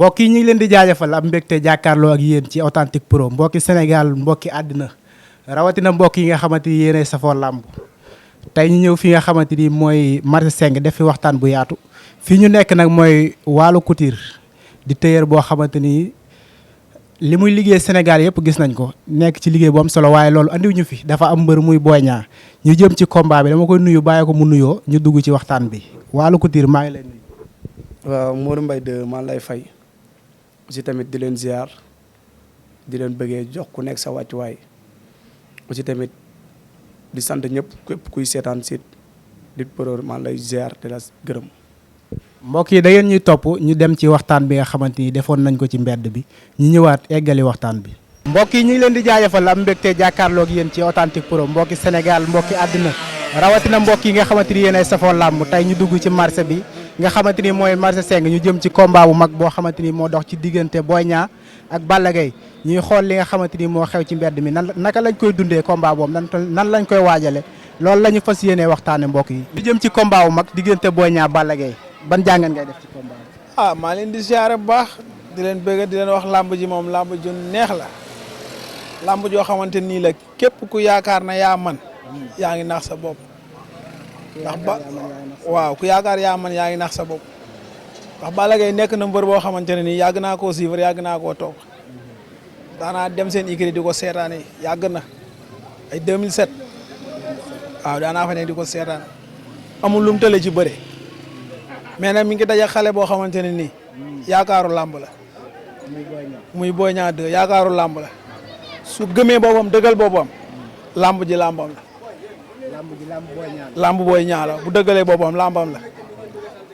mbokk yi ñu ngi leen di jaajëfal am mbégte jàkkaarloo ak yéen ci Authentique Pro mbokki Sénégal mbokki àddina rawatina mbokk yi nga xamante ni yéenay safoo làmb tey ñu ñëw fi nga xamante ni mooy marché Seng def fi waxtaan bu yaatu fii ñu nekk nag mooy Waalo Couture di tailleur boo xamante ni li muy liggéey Sénégal yëpp gis nañ ko nekk ci liggéey bu am solo waaye loolu andiw ñu fi dafa am mbër muy Boy Niang ñu jëm ci combat bi dama koy nuyu bàyyi ko mu nuyoo ñu dugg ci waxtaan bi Waalo Couture maa ngi lay nuyu. waaw Modou Mbaye de maa lay fay aussi tamit di leen ziar di leen bëggee jox ku nekk sa wàccuwaay aussi tamit di sant ñëpp képp kuy seetaan site Lutte Pro maa lay ziar di la gërëm. mbokk yi da ngeen ñuy topp ñu dem ci waxtaan bi nga xamante ni defoon nañ ko ci mbedd bi ñu ñëwaat eggali waxtaan bi. mbokk yi ñu ngi leen di jaajëfal am mbégte jàkkaarloog yéen ci Authentique Pro mbokki Sénégal mbokki àddina rawatina mbokk yi nga xamante ni yéen ay safoo làmb tey ñu dugg ci marché bi nga xamante ni mooy marché Seng ñu jëm ci combat bu mag boo xamante ni moo dox ci diggante Boy Niang ak Balla Gaye ñuy xool li nga xamante ni moo xew ci mbedd mi naka lañ koy dundee combat boobu nan lañ koy waajale loolu la ñu fas yéenee waxtaane mbokk yi. ñu jëm ci combat bu mag diggante Boy Niang Balla Gaye ban jàngat ngay def ci combat bi. maa leen di ziare bu baax di leen bëgg di leen wax làmb ji moom làmb ju neex la làmb joo xamante nii la képp ku yaakaar na yaa man yaa ngi nax sa bopp ndax waaw ku yaakaar yaa man yaa ngi nax sa bopp ndax Balla Gaye nekk na mbër boo xamante ne nii yàgg naa koo suivre yàgg naa koo toog daanaa dem seen écurie di ko seetaane yàgg na ay 2007 waaw daanaa fa ne di ko seetaan amul lum tële ci bëre mais nag mi ngi daje xale boo xamante ne nii yaakaaru làmb la muy Boy Niang 2 yaakaaru làmb la su gëmee boppam dëggal boppam làmb ji làmbam la. làmb Boy Niang la bu dëggalee boppam làmbam la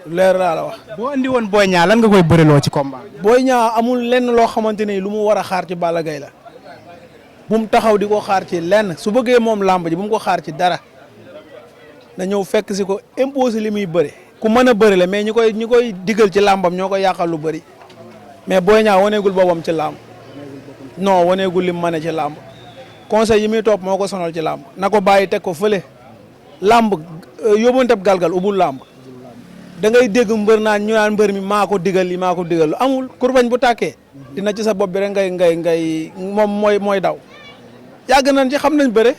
leer laa la wax. boo andi woon Boy Niang lan nga koy bëriloo ci combat bi. Boy Niang amul lenn loo xamante ni lu mu war a xaar ci Balla Gaye la bu mu taxaw di ko xaar ci lenn su bëggee moom làmb ji bu mu ko xaar ci dara na ñëw fekk si ko imposé li muy bëre. ku mën a bëri la mais ñi koy digal ci làmbam ñoo koy yàqal lu bëri mais Boy Niang waneegul boppam ci làmb non waneegul lim mën a ci làmb conseil yi muy topp moo ko sonal ci làmb na ko bàyyi teg ko fële làmb yóbbanteb galgal ubul làmb da ngay dégg mbër naan ñu naan mbër mi maa ko digal li maa ko digal lu amul kurbañ bu tàkkee dina ci sa bopp bi rek ngay moom mooy daw yàgg nañ ci xam nañ bëre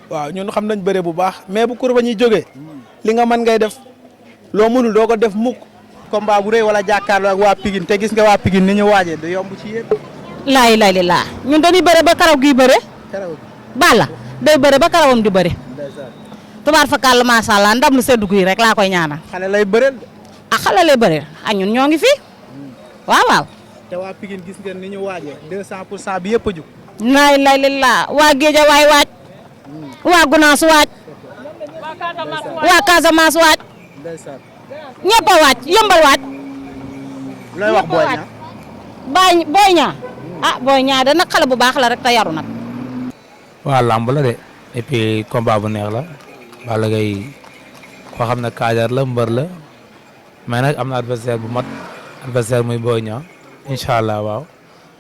waaw ñun xam nañ bëre bu baax mais bu kurbañ yi jógee li nga mën ngay def loo mënul doo ko def mukk. combat bu rëy wala jàkkaarloo ak waa Pikine te gis nga waa Pikine ni ñu waajee du yomb ci yéen. laay laa ñun dañuy bëre ba karaw gi bëre. Balla day bëre ba karawam di bëre. tubaar fa kàll macha allah ndam lu seddu yi rek laa koy ñaanal. xale lay bëreel. xale lay bëreel ñun ñoo ngi fi waaw. te waa Pikine gis ngeen ni ñu waajee 200% bi yëpp a jug. laay laa waa Géeja waay waaj. waa Gunaas waaj. waa Casamance waaj. ñëpp a waaj yëmbal waaj. looy wax Boy Niang. Boy Niang Boy Niang da nag xale bu baax la rek te yaru nag. waaw làmb la de et puis combat bu neex la Balla Gaye koo xam ne kaajar la mbër la mais nag am na adversaire bu mat adversaire muy Boy Niang incha allah waaw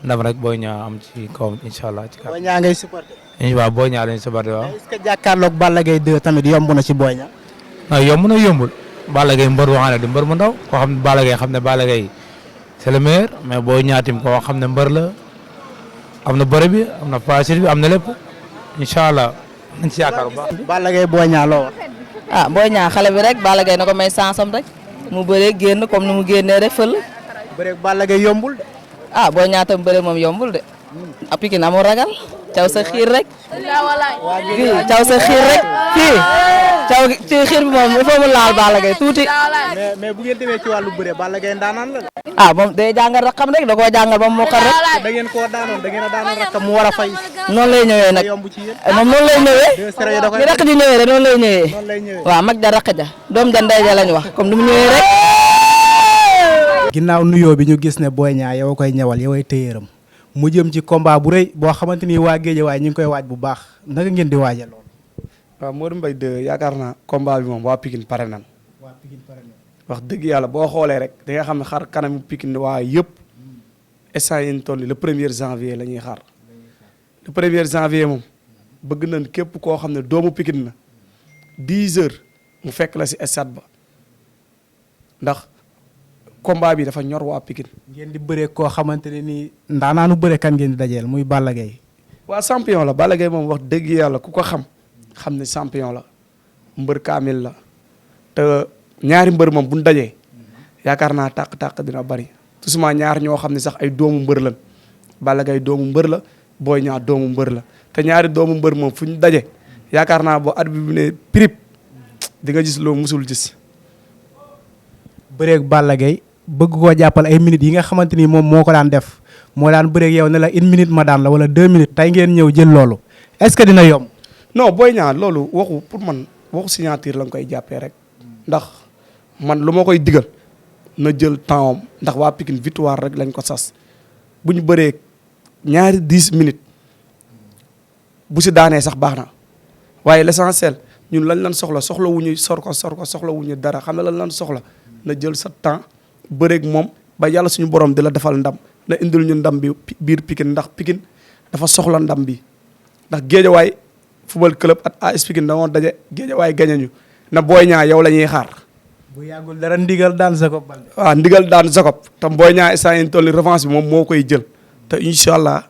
ndam rek Boy Niang am ci kawam incha allah. ci Boy Niang ngay supporté. waaw Boy Niang lañ supporté waaw. est-ce que jàkkaarloog Balla Gaye 2 tamit yomb na ci Boy Niang. non yomb na yombul Balla Gaye mbër boo xam ne du mbër mu ndaw koo xam ne Balla Gaye xam ne Balla Gaye c'est le meilleur mais Boy Niang tim koo xam ne mbër la am na bëre bi am na facile bi am na lépp incha allah nañ ci yaakaar bu baax. Balla Gaye Boy Niang loo wax. Boy Niang xale bi rek Balla Gaye na ko may sansam rek mu bëree génn comme ni mu génnee rek fël. bëreeg Balla Gaye yombul de. Boy Niang tam bëre moom yombul de. Pikine amul ragal caw sa xiir rek. caw sa xiir rek fii caw ci xiir bi moom il faut mu laal Balla Gaye tuuti. mais bu ngeen demee ci wàllu bëre Balla Gaye ndaanaan la. moom day jàngal rakam rek da koo jàngal ba mu mokkal rek. da ngeen koo daanoon da ngeen a daanoon rakam mu war a fay. noonu lay ñëwee nag yomb ci yéen. moom noonu lay ñëwee. ni rakk ji ñëwee rek noonu lay ñëwee. waaw mag ja rakk ja doom ja ndey ja lañ wax comme ni mu ñëwee rek. ginnaaw nuyoo bi ñu gis ne Boy Niang yow koy ñëwal yow ay téyeeram mu jëm ci combat bu rëy boo xamante ni waa Géejawaay ñu ngi koy waaj bu baax naka ngeen di waajee loolu. waaw Modou Mbaye de yaakaar naa combat bi moom waa Pikine pare nan wax dëgg yàlla boo xoolee rek da nga xam ne xar kanamu Pikine waa yëpp instant yi ñu toll le 1er janvier la ñuy xaar le 1er janvier moom bëgg nañ képp koo xam ne doomu Pikine na 10 heures mu fekk la si stade ba ndax combat bi dafa ñor waa Pikine. ngeen di bëree koo xamante ne nii ndaanaanu bëre kan ngeen di dajeel muy Balla Gaye. waa champion la Balla Gaye moom wax dëgg yàlla ku ko xam ne champion la mbër kaamil la te ñaari mbër moom bu ñu dajee yaakaar naa tàq-tàq dina bari tusuma ñaar ñoo xam ne sax ay doomu mbër lan Balla Gaye doomu mbër la Boy Niang doomu mbër la te ñaari doomu mbër moom fu ñu daje yaakaar naa boo at bi bu ne prip di nga gis loo musul gis. bëreeg Balla Gaye bëgg koo jàppal ay minutes yi nga xamante ni moom moo ko daan def moo daan bëreeg yow ne la 1 minute ma daan la wala 2 minutes tey ngeen ñëw jël loolu est-ce que dina yomb. non Boy Niang loolu waxu pour man waxu signature la nga koy jàppee rek ndax man lu ma koy digal na jël temps am ndax waa Pikine victoire rek lañ ko sas bu ñu bëree ñaari 10 minutes bu si daanee sax baax na waaye l'essentiel ñun lañ lan soxla wu ñu sor ko soxla wu ñu dara xam ne lan soxla na jël sa temps bëreeg moom ba yàlla suñu borom di la defal ndam na indil ñu ndam bi biir Pikine ndax Pikine dafa soxla ndam bi ndax Géejawaay football club at AS Pikine dañoo daje Géejawaay gañe ñu na Boy Niang yow la ñuy xaar. bu yàggul dara ndigal daan Jacob Baldé. waaw ndigal daan Jacob tam Boy Niang instant yii toll revanche bi moom moo koy jël te incha allah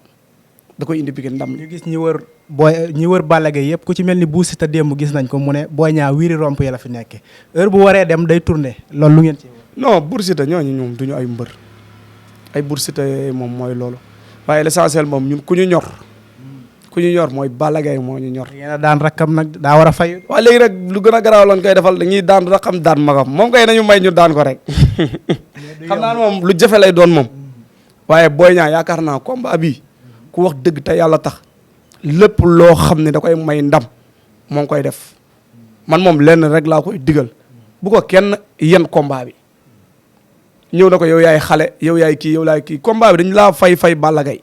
da koy indi Pikine ndam. ñu gis ñi wër Balla Gaye yëpp ku ci mel ni Bou Siteu démb gis nañ ko mu ne Boy Niang wiiri romp ya la fi nekke heure bu waree dem day tourné loolu lu ngeen ci. non Bou Siteu ñooñu ñoom duñu ay mbër ay Bou Siteu moom mooy loolu waaye l'essentiel moom ñun ku ñu ñor mooy Balla Gaye moo ñu ñor. yéen a daan rakkam nag daa war a fay. waaw léegi rek lu gën a garaaw lañ koy defal dañuy daan rakkam daan magam moom kay nañu may ñu daan ko rek xam naa moom lu jafe lay doon moom waaye Boy Niang yaakaar naa combat bi ku wax dëgg te yàlla tax lépp loo xam ne da koy may ndam moo ngi koy def man moom lenn rek laa koy digal bu ko kenn yen combat bi ñëw na ko yow yaay xale yow yaay kii combat bi dañu laa fay Balla Gaye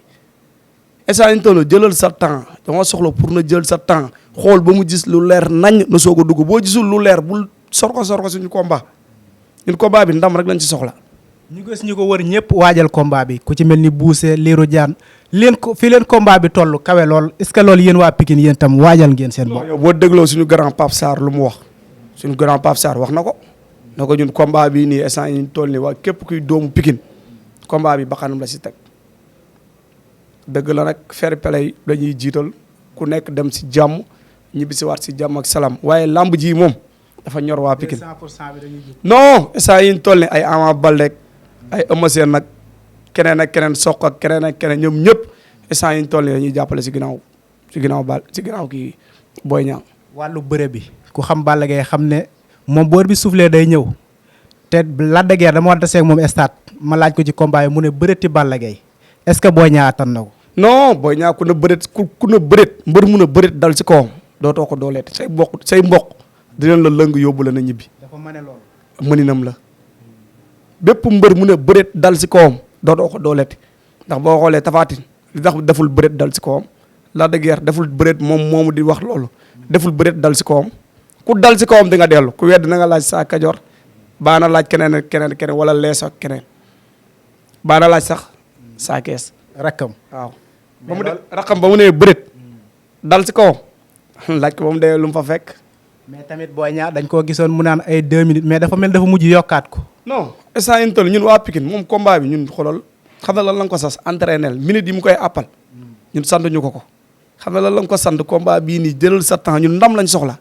instant toll jëlal sa temps dama soxla pour na jël sa temps xool ba mu gis lu leer nañ na soog a dugg boo gisul lu leer bul sorko suñu combat ñun combat bi ndam rek lañ ci soxla. ñu gis ñu ko wër ñëpp waajal combat bi ku ci mel ni Bousse Lirou Diane fi leen combat bi toll kawe lool est-ce que loolu yéen waa Pikine yéen tam waajal ngeen seen bopp. yow boo dégloo suñu grand Pape Sarr lu mu wax suñu grand Pape Sarr wax na ko ñun combat bi nii instant yi ñu toll nii waa képp kuy doomu Pikine combat bi bakkanam la si teg. dëgg la nag fair play dañuy jiital ku nekk dem si jàmm ñibbi si waat si jàmm ak salaam waaye lamb ji moom dafa ñor waa Pikine. 100% bi dañuy jiital. non instant yi ñu toll nii ay Ama Baldé ay Eumeu Sène nag keneen ak keneen Sokh ak keneen ak keneen ñoom ñëpp instant yi ñu toll nii dañuy jàppale si ginnaaw kii Boy Niang. wàllu bëre bi ku xam Balla Gaye xam ne moom boor bi soufflé day ñëw te Lac de Guiers dama war a taseeg moom stade ma laaj ko ci combat yi mu ne bëreeti Balla Gaye est-ce que Boy Niang attan na ko. non Boy Niang ku na bëreet mbër mun a bëreet dal ci kawam dootoo ko dooleeti say mbokk dinañ la lëng yóbbu la na ñibbi. dafa mane loolu. mëninam la bépp mbër mun a bëreet dal ci kawam dootoo ko dooleeti ndax boo xoolee Tapha Tine li tax deful bëreet dal ci kawam Lac de Guiers deful bëreet moomu di wax loolu deful bëreet dal ci kawam ku dal ci kawam di nga dellu ku wedd na nga laaj Sa Kajoor baa na laaj keneen wala lees ak keneen baa na laaj sax Sa Kees rakkam waaw. ba mu nee bëreet dal ci kawam laaj ko ba mu dee lu mu fa fekk. mais tamit Boy Niang dañ koo gisoon mu naan ay 2 minutes mais dafa mel dafa mujj yokkaat ko. non instant yii toll ñun waa Pikine moom combat bi ñun xoolal xam na lan la ko sas entraînel minute yi mu koy appal ñun sant ñu ko xam na lan la ko sant combat bii nii jëlal sa temps ñun ndam lañ soxla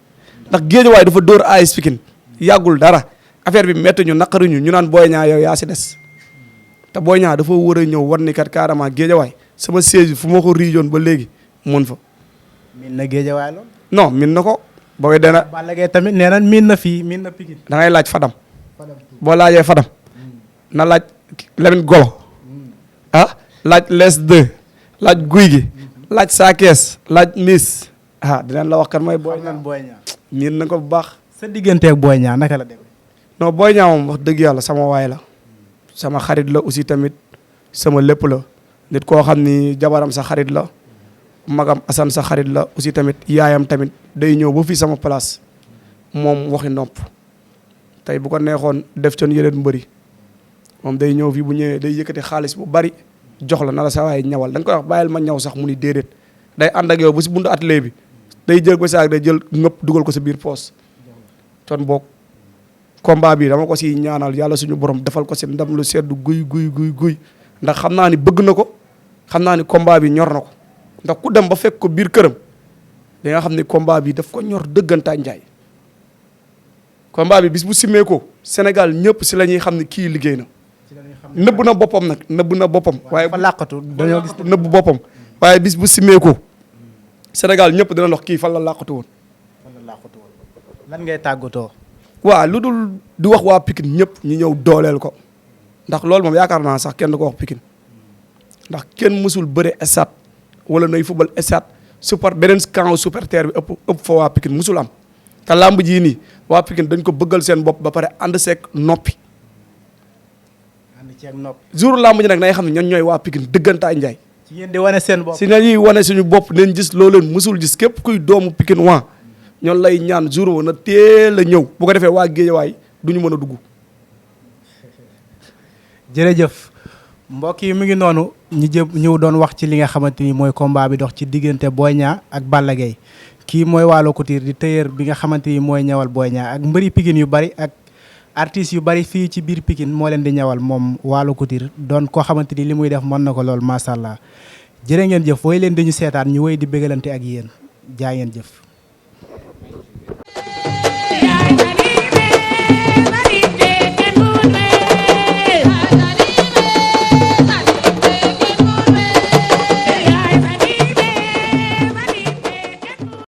ndax Géejawaay dafa dóor AS Pikine yàggul dara affaire bi métti ñu naqaruñu ñu naan Boy Niang yow yaa si des te Boy Niang dafa war a ñëw war ni kat carrément Géejawaay sama siège fu ma ko riijoon ba léegi mun fa. miin na Géejawaay lool. non min na ko. booy dana Balla Gaye tamit nee na miin na fii miin na Pikine. da ngay laaj Fadam. boo laajee Fadam. na laaj Lamine Golo. laaj les 2. laaj Guy gi. laaj Sa Kees laaj Miss. dinañ la wax kan mooy Boy Niang. miin na ko bu baax. sa digganteeg Boy Niang naka la demee. non Boy Niang moom wax dëgg yàlla sama waay la. sama xarit la aussi tamit sama lépp la. nit koo xam ni jabaram sa xarit la. magam Assane sa xarit la aussi tamit yaayam tamit day ñëw ba fii sama place moom waxi nopp tey bu ko neexoon def con yeneen mbëri moom day ñëw fii bu ñëwee day yëkkati xaalis bu bari jox la na la sa waay ñawal da nga koy wax bàyyil ma ñaw sax mu ni déedéet day ànd ak yow ba si buntu atelier bi day jël ba saak day jël ngëpp dugal ko sa biir poos con boog combat bi dama ko si ñaanal yàlla suñu borom defal ko si ndam lu seddu guy ndax xam naa ni bëgg na ko xam naa ni combat bi ñor na ko ndax ku dem ba fekk ko biir këram da nga xam ni combat bi daf ko ñor dëggantaa njaay combat bi bis bu simmee ko Sénégal ñëpp si la ñuy xam ne kii liggéey na nëbb na boppam nag nëbb na boppam waaye fa làqatu dañoo gis nëbb boppam waaye bis bu simmee ko Sénégal ñëpp dina wax kii fan la làqatu woon lan ngay tàggatoo. waaw lu dul di wax waa Pikine ñëpp ñu ñëw dooleel ko ndax loolu moom yaakaar naa sax kenn du ko wax Pikine ndax kenn mësul bëre stade wala nay football stade beneen camp supporter bi ëpp fa waa Pikine mësul am te làmb jii nii waa Pikine dañ ko bëggal seen bopp ba pare ànd seeg noppi. ànd ceeg noppi. jour làmb ji nag nay xam ne ñoom ñooy waa Pikine dëggantaay njaay. ci ngeen di wane seen bopp. si nañuy wane suñu bopp nañ gis loo leen mësul gis képp kuy doomu Pikine waa ñoon lay ñaan jour wo na teel a ñëw bu ko defee waa Géejawaay du ñu mën a dugg. jërëjëf mbokk yi mu ngi noonu ñëw doon wax ci li nga xamante ni mooy combat bi dox ci diggante Boy Niang ak Balla Gaye kii mooy Waalo Couture di tailleur bi nga xamante ni mooy ñawal Boy Niang ak mbëri Pikine yu bari ak artistes yu bari fii ci biir Pikine moo leen di ñawal moom Waalo Couture doon koo xamante ni li muy def mën na ko lool macha allah jërë ngeen jëf wooy leen di ñu seetaan ñu wéy di bégalante ak yéen jaa ngeen jëf.